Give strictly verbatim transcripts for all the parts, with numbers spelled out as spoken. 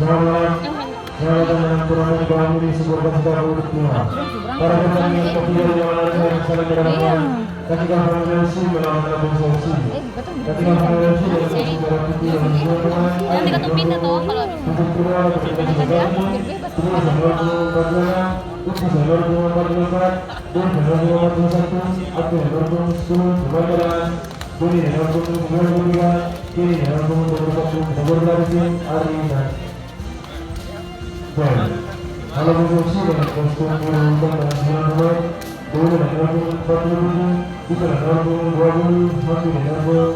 Selamat datang dalam turnamen bola voli sebuah kasih tahu untuk Tuhan. Para pertandingan ketiga yang akan saling berhadapan. Kaki kanan Chelsea melawan Kampung Chelsea. Kaki kanan Chelsea dan Chelsea merah putih yang dibuat dengan. Nanti katong pindah toh, kalau untuk kedua, untuk kedua, kedua, kedua, kedua, kedua, kedua, kedua, kedua, kedua, Doni dengan nomor dua puluh satu, Abdul dengan nomor sepuluh, Budi dengan nomor dua puluh dua, Kiri dengan nomor dua puluh satu, nomor delapan belas, Ari dan Boy. Kalau posisi dengan kostum biru hitam dan sembilan puluh, Doni dengan nomor empat puluh tujuh, Ito dengan nomor dua puluh, Maki dengan nomor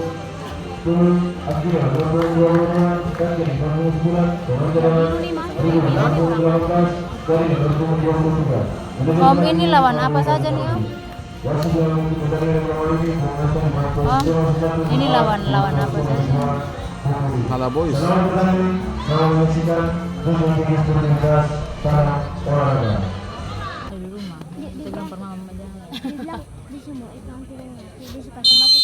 sepuluh, Aki dengan nomor dua puluh lima, Kaki dengan nomor sembilan, Komando dengan Ribu dengan nomor delapan belas, Dari nomor dua puluh tiga. Om, ini lawan apa saja nih, Om? Om, ini lawan, lawan apa saja? Hala Boys. Di rumah. Saya bilang pernah sama mama jangan. Dia bilang, "Di sini, itu nanti dia ngerti. Dia suka cuma aku."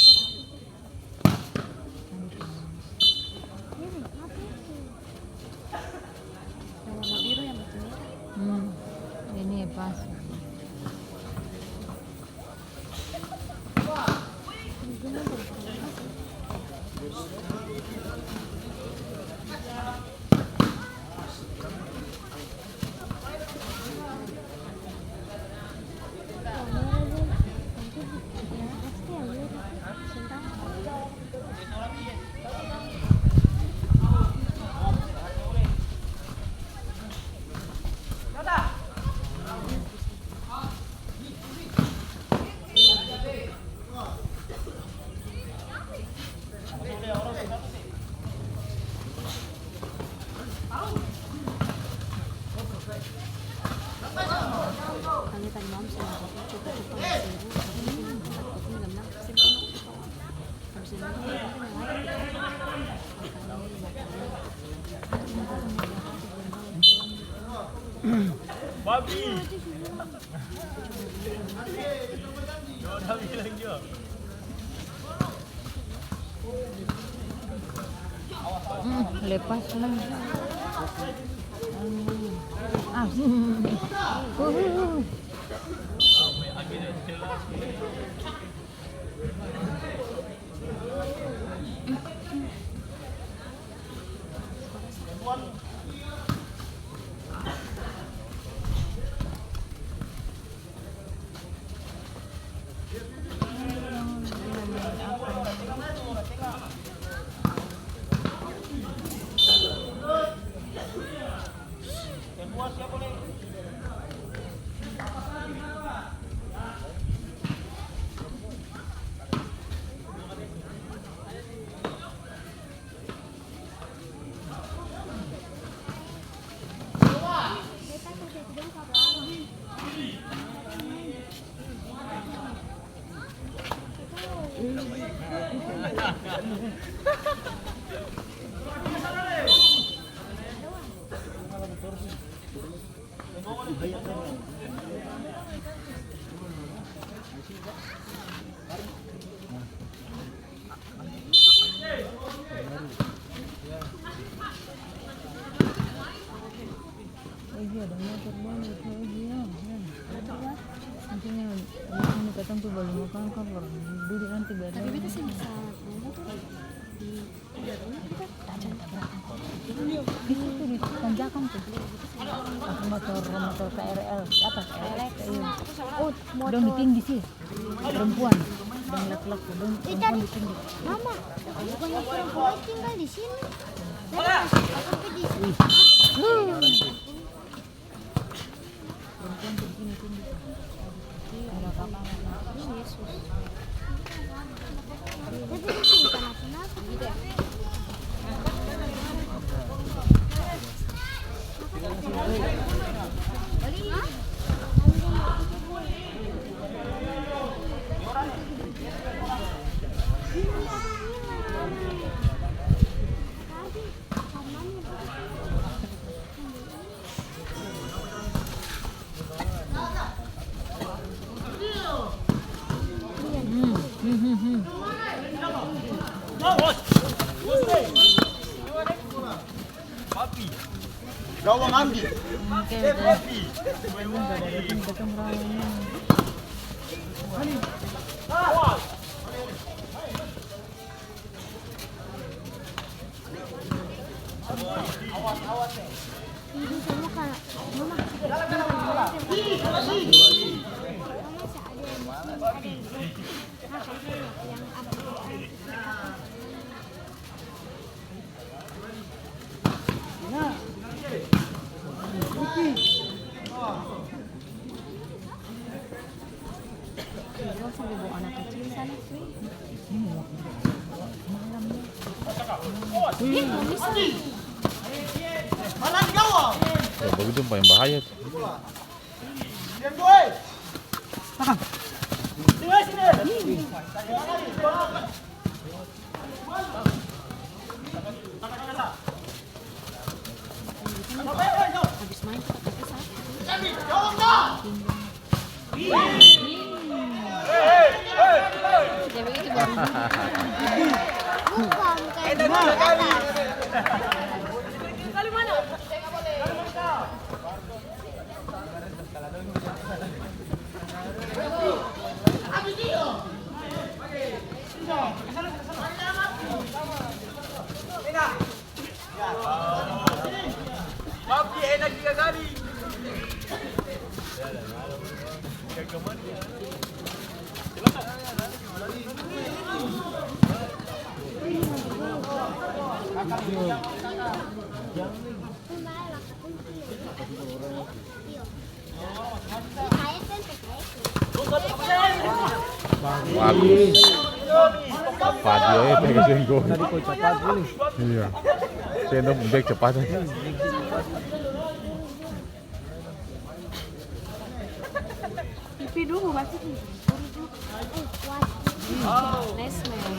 Yang warna biru, yang warna merah. Hmm, ini pas. Babi. Hmm, lepas lah. Ah. Uhuh. Oh iya, ada motor baru itu, oh iya, ya. Maksudnya, abis ini katong pi bali makan, kan, baru dudu nanti. Tapi beta seng bisa bawa motor di, di rumah kita. Di situ, di tanjakan tuh. Motor, motor K R L, apa, K R X, iya. Oh, dong di tinggi sih. Perempuan deng laki-laki, dong perempuan di tinggi. Mama, bukannya perempuan tinggal di sini? Perempuan di sini tinggi. Ada kapal. Yesus. Tapi di sini internasional. Hmm, hmm, hmm, hmm. Gawang ambil. Oke, udah. Ini udah datang, datang rawa ini. Ini semua kayak mama. Mama sih ada yang, ada yang, yang apa? Dia sampai bawa anak kecil sana, cuy. Malam nih. Ih, nggak bisa. Ya, begitu paling bahaya tuh. Habis main kita kasih satu. Dia begitu baru. Bukan, bukan. Bagus. Cepat dia, eh, pegang senggol. Tadi kok cepat ini. Iya. Sendok bek cepat. Pipi dulu, masuk nih. Nice, man.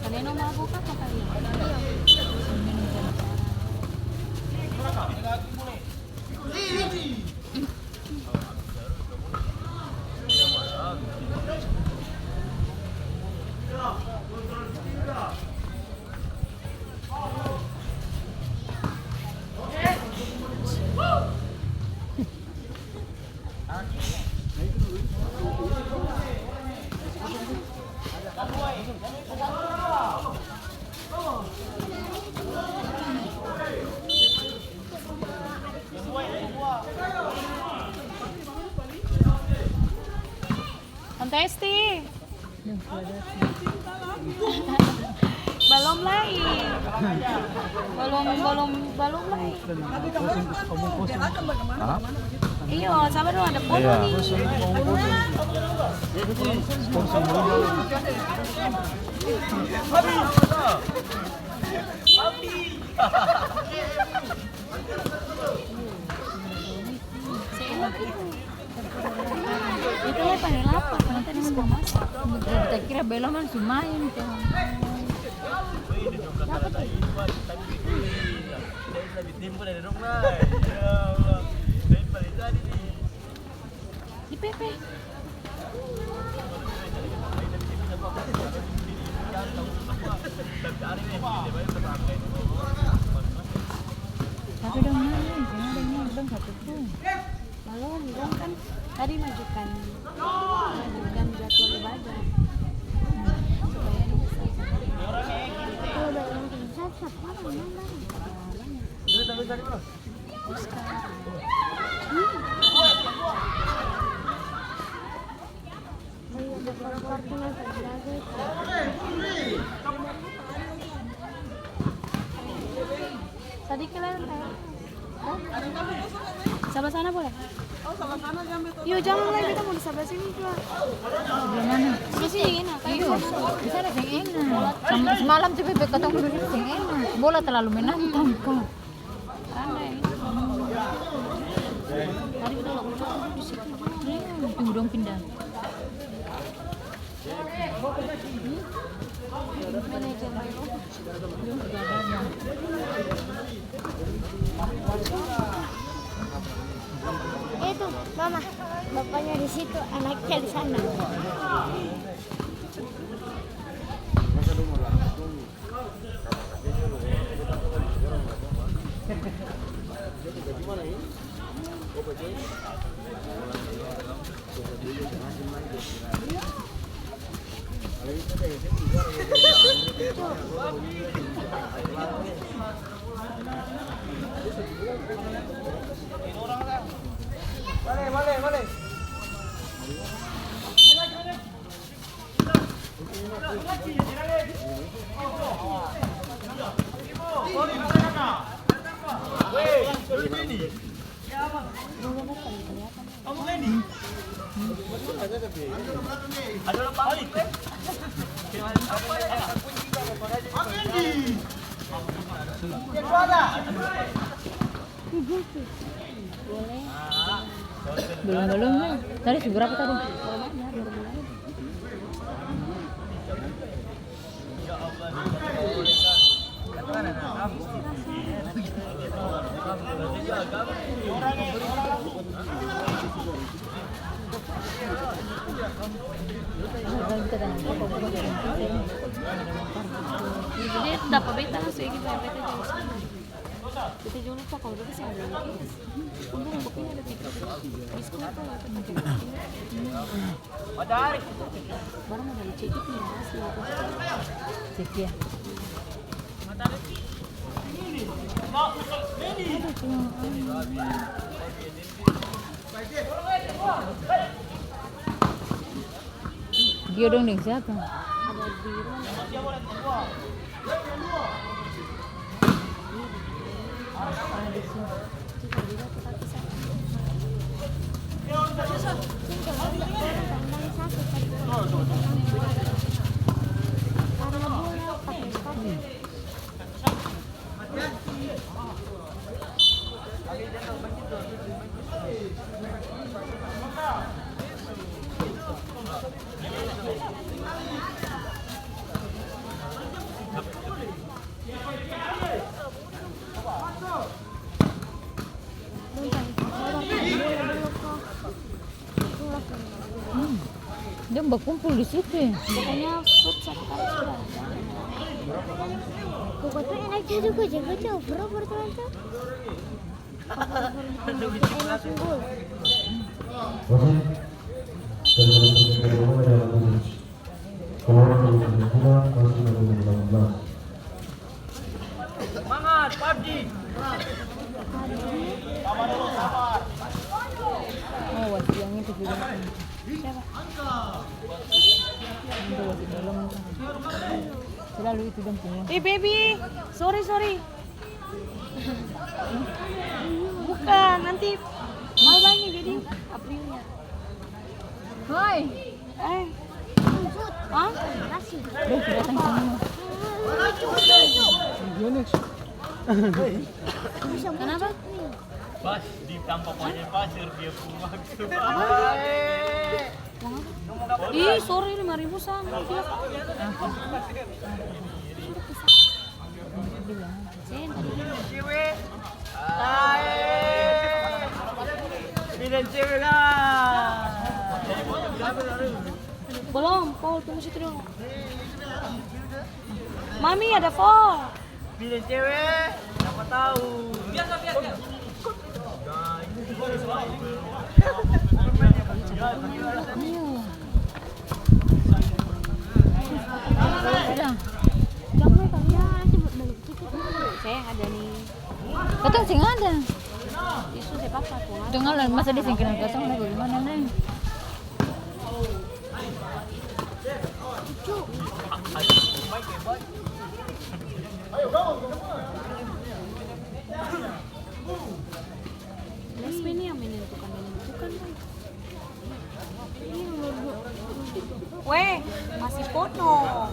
Kaneno mabok ka kata dia? Tante Esti. Balom lai. Balom, balom, balom lai. Hah? Iyo, sabar dong, ada foto nih. Itu lai pada lapar, karna tadi su mamasak. Kita kira belom langsung main, tuh. Di Pepe. Tapi dong main, seng ada yang main, dong satu pun. Balom, dong kan tadi majukan, majukan jadwal ibadah. Supaya dong bisa. Kalau balom bisa, siapa yang main? Sadiki lai, Teh. Sabla sana boleh? Iyo, jang lai, beta mo di sabla sini jua. Sabla mana? Sabla sini yang enak. Iyo, di sana seng enak. Sam-, semalam tuh beta katong dudu seng enak. Bola terlalu menantang, kak. Randa ini. Tadi beta lakukan di situ jua. Hmm, tunggu dong pindah. Itu, Mama, bapaknya di situ, anaknya di sana. Belum, belum, nih. Tadi seberapa tadi? Jadi, dapa beta langsung gitu, beta jadi sama. Beta juga lupa kalo beta seng ada lagi. Untung kopinya ada tiga. Biskuit tuh, beta pake. Baru mau dari cekit nih, asli. Cekit ya? Ada tuh. Dia dong deng siapa? Ada di rumah. Hmm. Dong bakumpul di situ, e. Pokoknya shoot satu kali sudah. Pokoknya enak jadi kok, jago tuh, bro, bro, teman tuh. Enak sungguh. Wasit, dari nomor punggung, nomor punggung, keluar dari punggung, masih nomor delapan belas. Semangat, pabji. Oh, wasit yang itu juga. Siapa? Itu wasit dalam. Selalu itu dong punya. Eh, baby, sorry, sorry. Bukan, nanti mau banyak jadi Aprilnya. Hoi. Eh. Hah? Deh, datang semua. Kenapa? Pas ditampa pake pasir, dia pung waktu. Ih, sorry, lima ribu sa. Bilang. Cewek. Bilang cewek lah. Belum, Paul, tunggu situ dulu. Mami, ada Paul. Bilang cewek, siapa tahu. Biasa, biasa. Saya yang ada nih. Katong seng ada. Tisu saya paksa, Tuhan. Dengar lah, masa dia seng kenal katong lagi, gimana, Neng? Lesmi ini yang menentukan, menentukan, Bang. Weh, masih pono.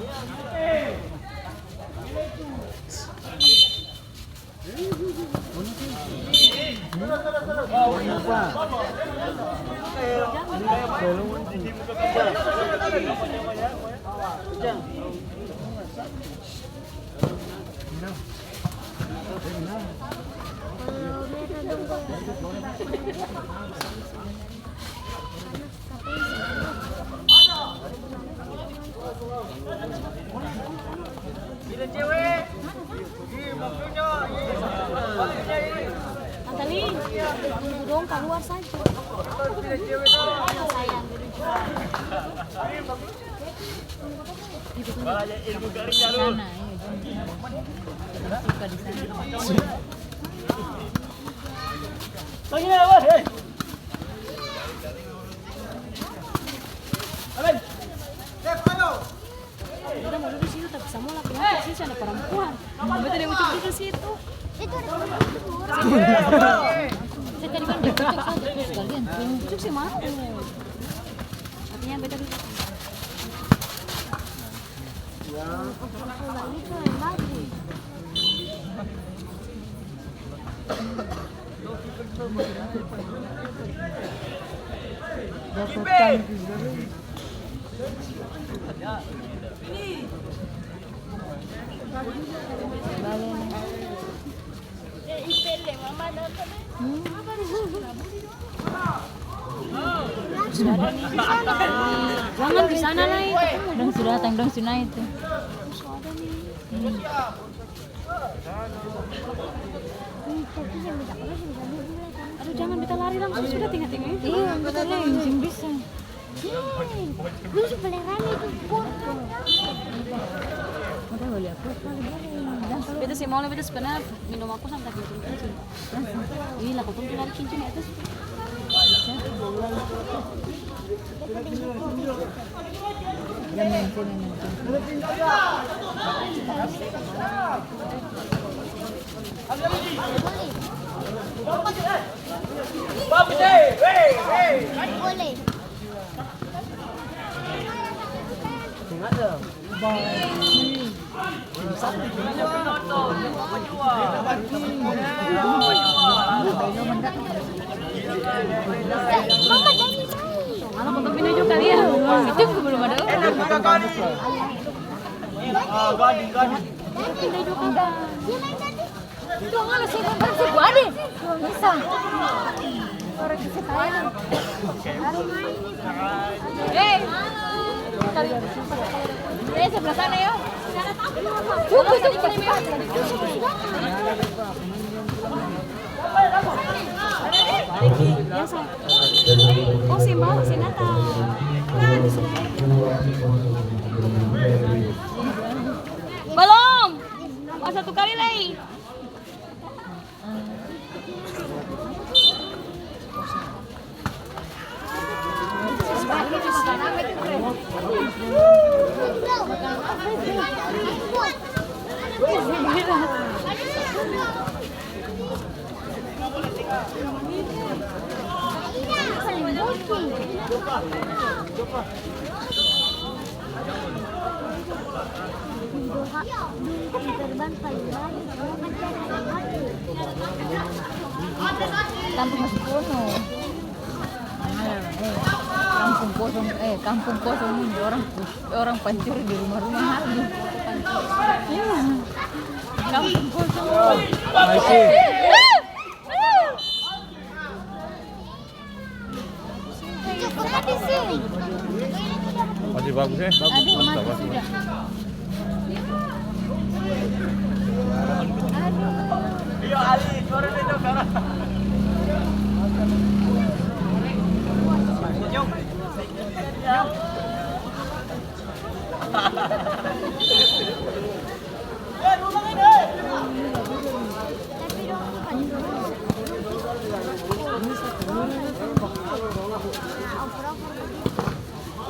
Natalin, dong kaluar saja. Sayang, duduk. Di sana, iya, jom. Suka di sana. Beta mo dudu situ, tapi samua laki-laki, di situ seng ada parampuan. Beta deng Ucup dudu situ. Itu ada parampuan. Saya tadi kan deng Ucup saja, terus kalian tuh. Ucup seng mau. Artinya beta dudu. Jangan di sana lai. Dong su datang, dong su nae tu. Aduh, jangan, beta lari langsung sudah, tinggal-tinggal itu. Iya, beta lari, seng bisa. Hei, lu su paling rame itu, Pur. Udah, beli apa? Beta seng mau lai, beta su pernah minum aku sampai minum itu. Ih, lah, katong tinggal cincin di atas. Boleh. Mama, Dani mai. Mama, foto video juga kali ya. Itu juga belum ada orang. Dani, Dani. Dia main tadi. Tuh, mana sih, Bang? Sih, gua ada. Belum bisa. Orang bisa tayang. Hei. Eh, sebelah sana, yo. Tunggu, tunggu, tunggu. Yang sa-, oh, si mau, si Nata. Nah, di sini. Belum. Oh, satu kali lai. Kampung masih kuno. Eh, kampung kosong, eh, kampung kosong ini orang, orang pancuri di rumah-rumah habis. Iya. Kampung kosong. Masih bagus, eh? Bagus, aduh, mati sudah. Aduh.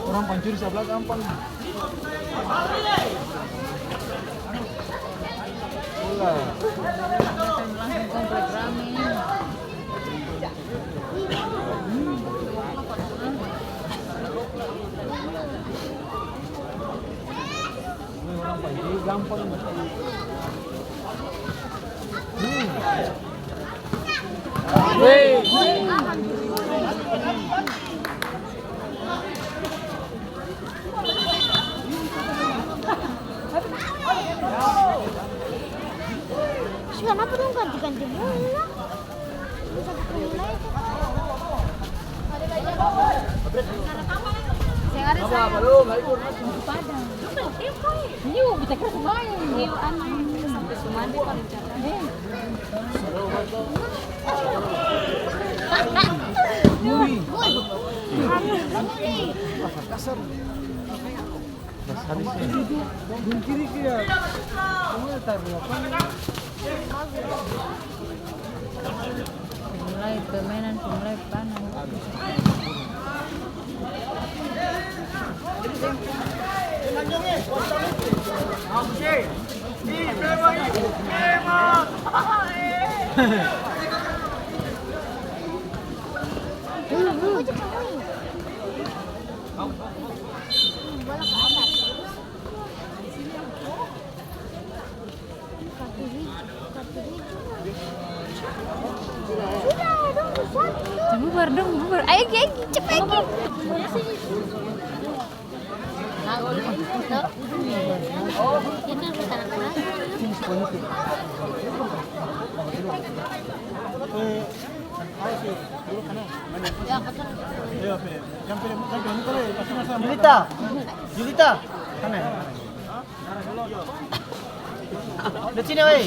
Orang pancuri sabla gampang. Pula. Langsung komplek rame. Ini orang pancuri gampang. Hmm. Weh. Ganti-ganti bola. Bisa pukul mulai itu. Seng ada sa. Padang. Iyo, kita kasih main. Iyo, anu, sampai Sumadi paling cakep. Eh. Wih. Kasar. Mulai permainan, mulai panas. Bubar dong, bubar. Ayo, ayo, ayo, cepet, ayo. Julita, Julita, sana. Di sini, weh.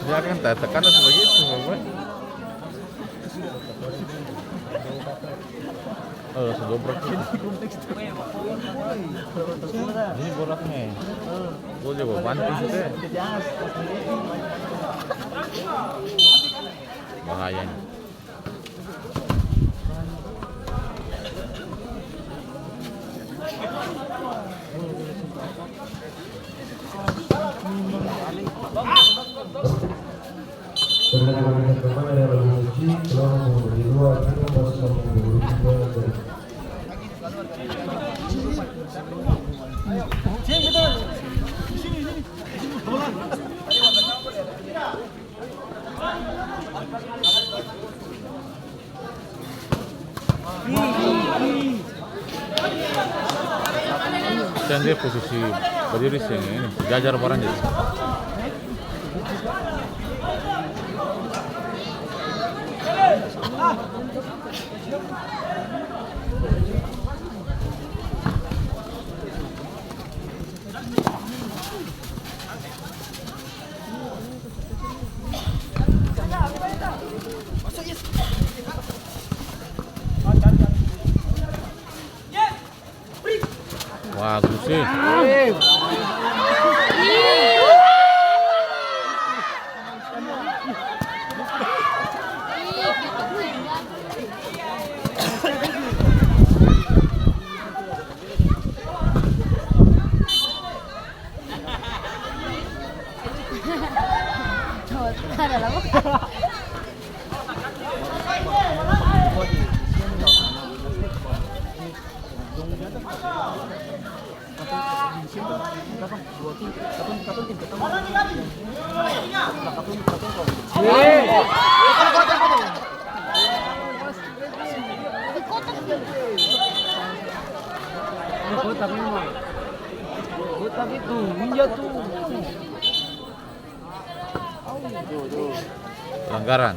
Dia kan tak tekan harus begitu, Bapak. Oh, langsung dobrak sini. Ini boraknya. Gua juga banting sih. Bahaya nih. Dari Kabupaten Tasikmalaya, Rabu Suci, selama dua puluh dua, April, pas dua puluh dua, Seng, dia posisi badiri seng ini, sejajar barang jadi. Bagus, eh. Kotak memang. Kotak itu, ninja tuh. Pelanggaran.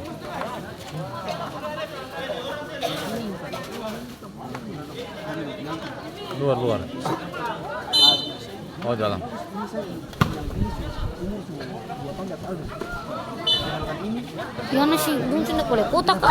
Luar, luar. Oh, dalam. Yana si Buncu nda boleh kotak ka?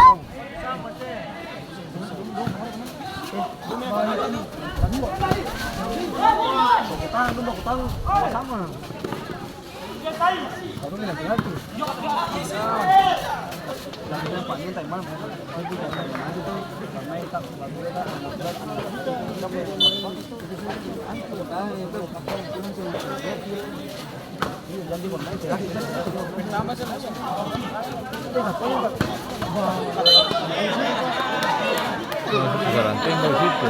Jalan tembok situ.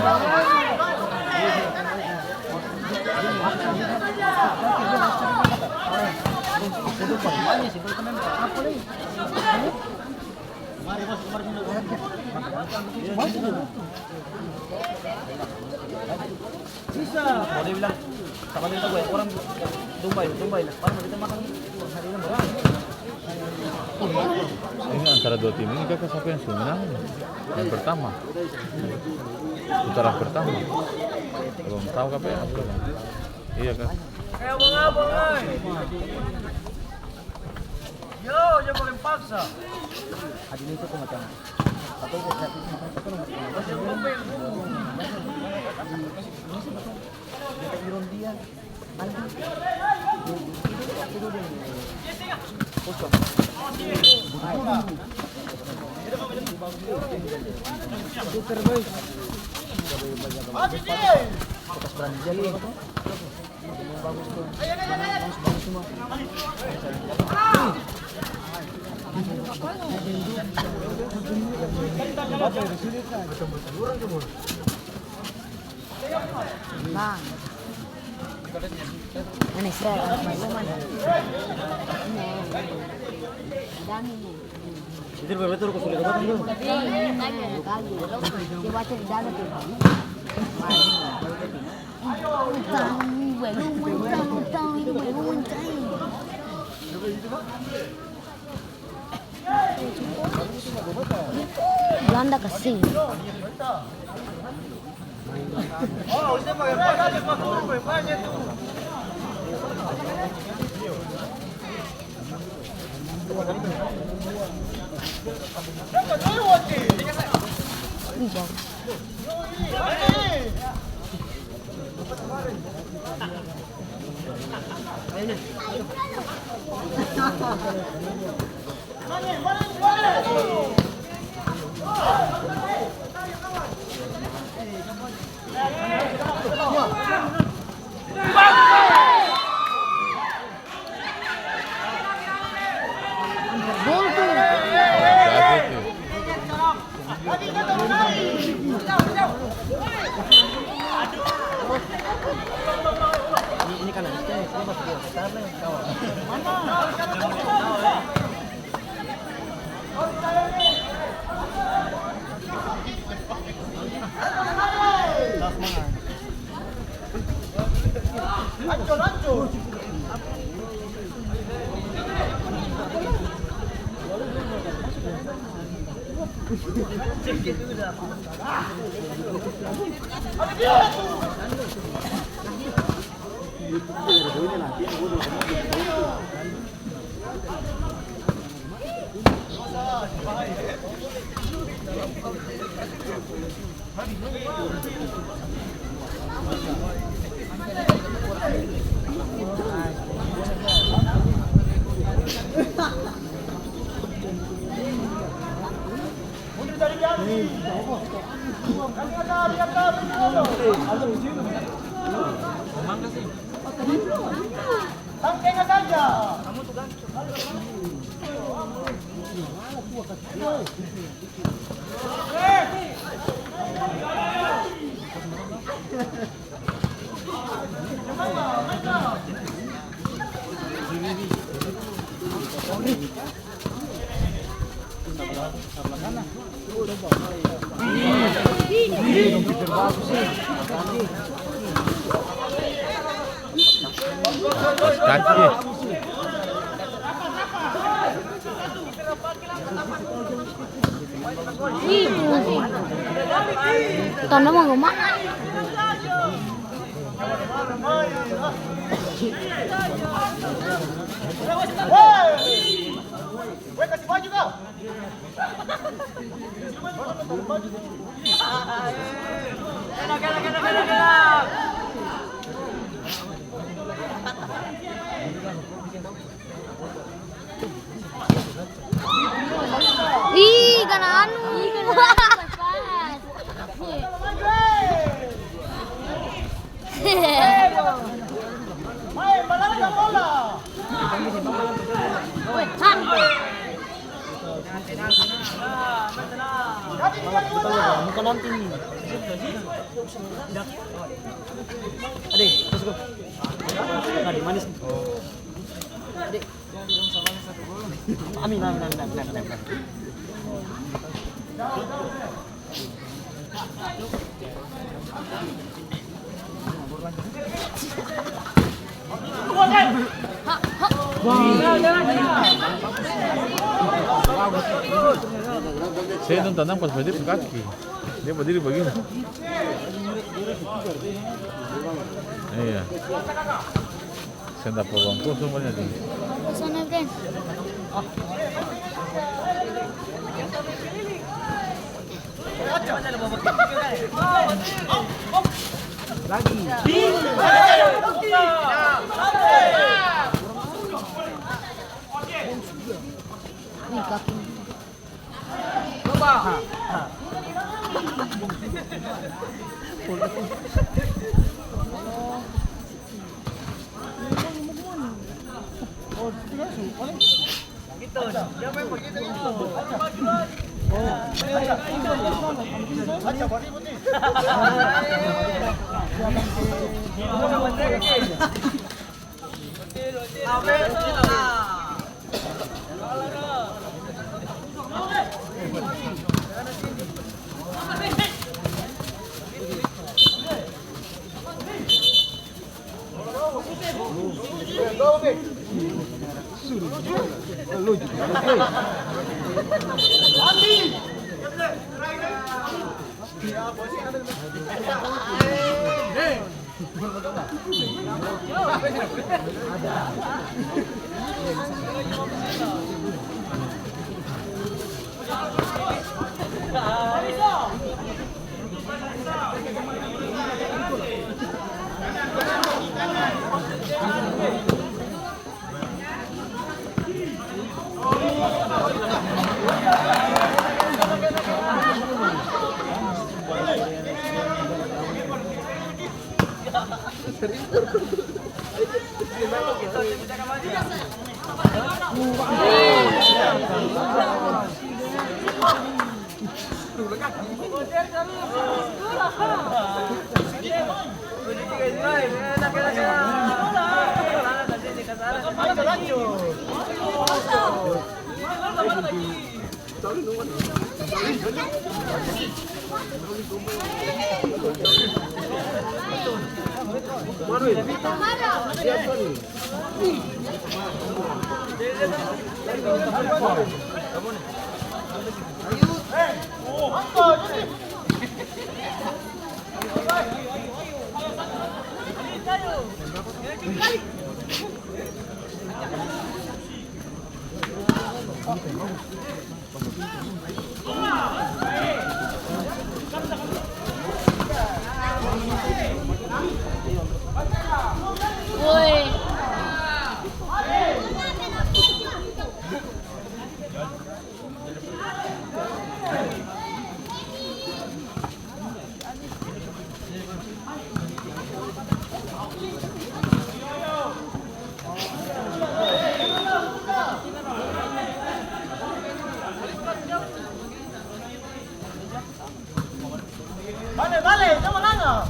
Bisa. Mau dia bilang, "Sama dia tahu ya, orang tumbai, tumbai, nah, orang kita makan." Ini antara dua tim ini, Kaka, siapa yang su menang? Yang pertama. Putaran pertama. Belum tahu, Kaka, ya. Iya, Kak. Eh, abang-abang, eh. Yo, jangan paling paksa. Bang. Mana sih? Dani nih. Itu berapa tuh, kau sudah dapat tuh? Iya, iya, iya. Dia baca di dalam tuh. Tahu, belum, tahu, tahu, itu belum, tahu. Belanda kasih. Pas kaki. Ih, pusing. Tanda mau rumah. Woi, kasih maju kau. Ih, kana anu. Ih, kana anu, pas, pas. Weh, ha. Muka nanti. Ade, masuk. Nah, di manis. Ade. Amin, amin, amin, amin, amin, amin. Saya nonton pas dia pung kaki. Dia berdiri begini. Iya. Seng dapa ruang kosong banyak tu. Ke sana, Bren. Lagi. Nih, kaki. Bale, bale, jang mananga.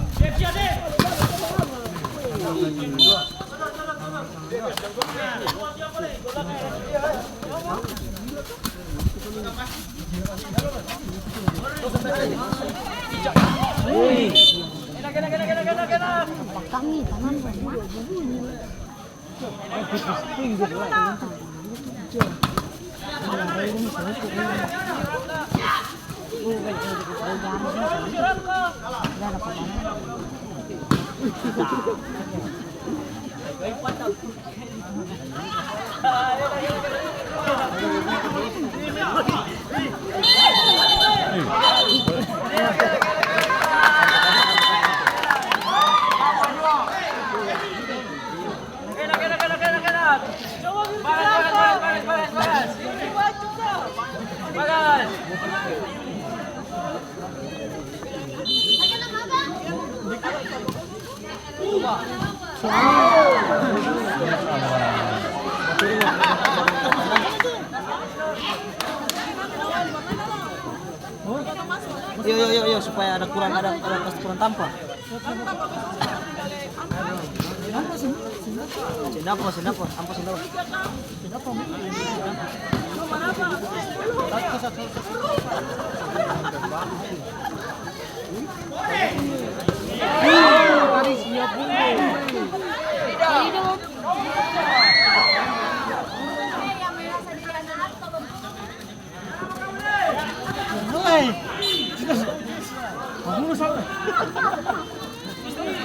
Iyo, iyo, iyo, iyo, supaya ada kurang, ada, ada pas kurang tampa. Seng dapa, seng dapa, ampa seng dapa. Mulai. Bagus, Bang.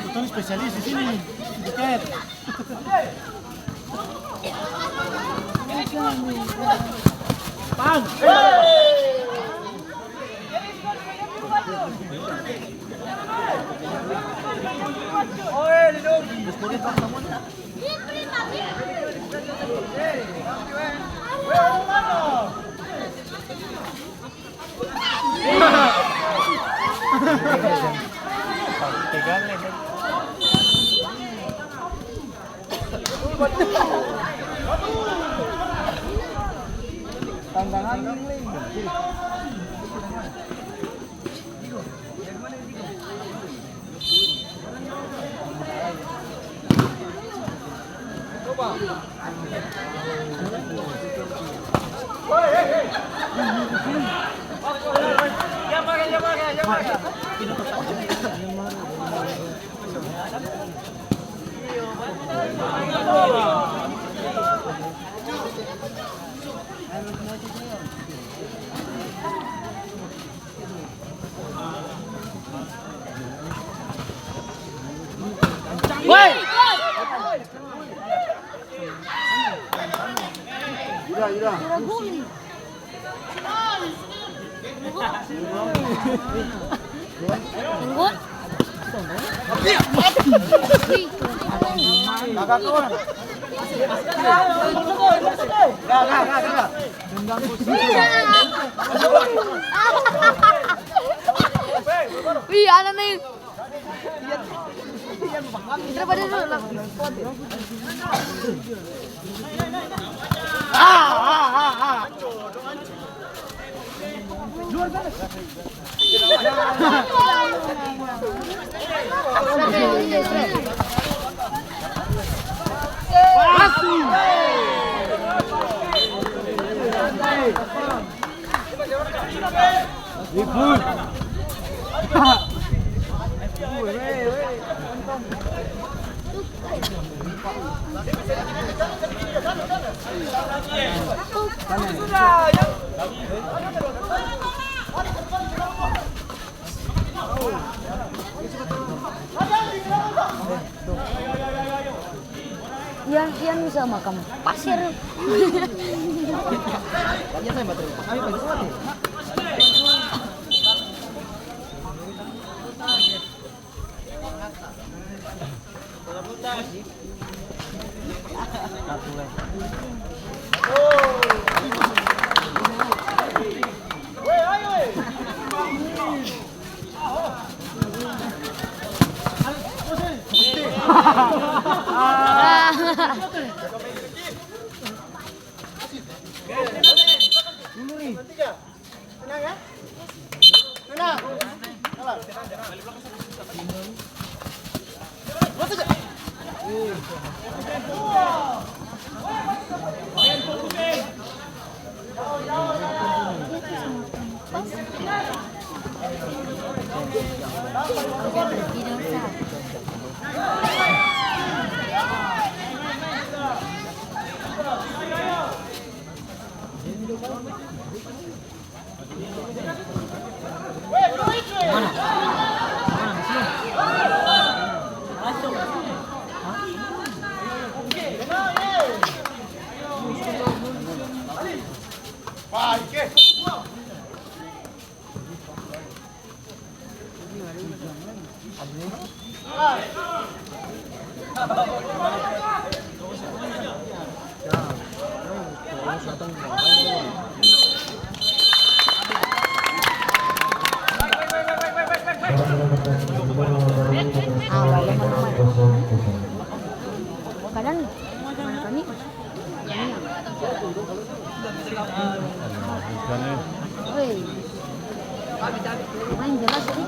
Betul spesialis di sini. Buket. Pang. Tantangan. Woi! Ida, ida. Tunggu. Kakak, kawan. Wih, ana nih. Coba dulu lah. Yang, yang bisa makan pasir. Kadang mana kami? Woi. Main jelas, eh.